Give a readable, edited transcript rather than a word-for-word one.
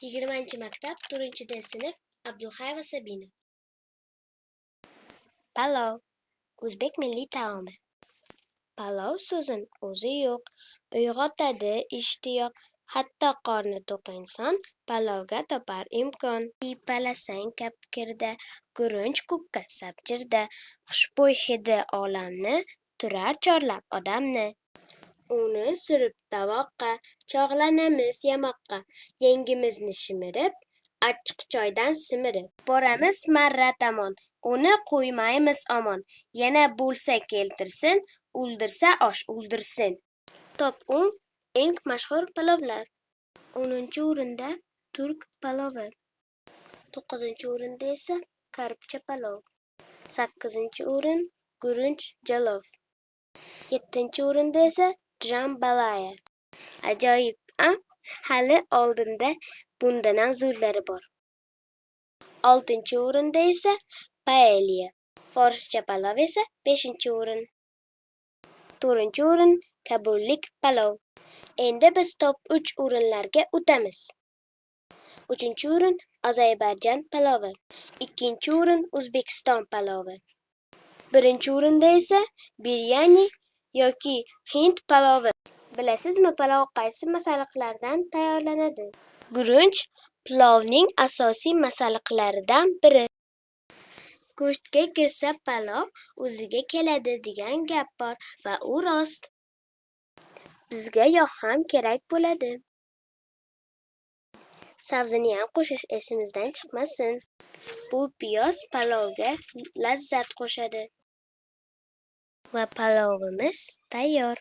20-maktab, 4-D sinf, Abduhayeva Sabina. Palov o'zbek milliy taomi. Palov so'zin o'zi yo'q, uyg'otadi ishtiyoq. Hatto qorni to'q inson palovga topar imkon. Siypalasang kapkirda, guruch ko'kka sapchirda, xushbo'y hidi olamni, turar chorlab odamni. Uni surib tovoqqa, chog'lanamiz yamoqqa, yengimizni shimirib, achchiq choydan simirib. Boramiz marra tomon, uni qo'ymaymiz omon, yana bo'lsa keltirsin, o'ldirsa osh o'ldirsin. Top 10 eng mashhur palovlar. 10-o'rinda turk palovi. 9-o'rinda esa karipcha palov. 8-o'rin guruch jalov. 7-o'rinda esa jambalaya. Ajoyib, a? Hali oldinda bundanam zo'rlari bor. 6-o'rinda esa paelya. Forscha palov esa 5-o'rin. 4-o'rin kabullik palov. Endi biz top 3 o'rinlarga o'tamiz. 3-o'rin Ozarbayjon palovi, 2-o'rin O'zbekiston palovi. 1-o'rinda esa biryani yoki hind palovi. Bilasizmi, palov qaysi masalliqlardan tayyorlanadi? Guruch palovning asosiy masalliqlaridan biri. Go'shtga kirsa palov o'ziga keladi degan gap bor va u rost. Bizga yog' ham kerak bo'ladi. Sabziniyam qo'shish esimizdan chiqmasin. Bu piyoz palovga lazzat qo'shadi. Va palovimiz tayyor.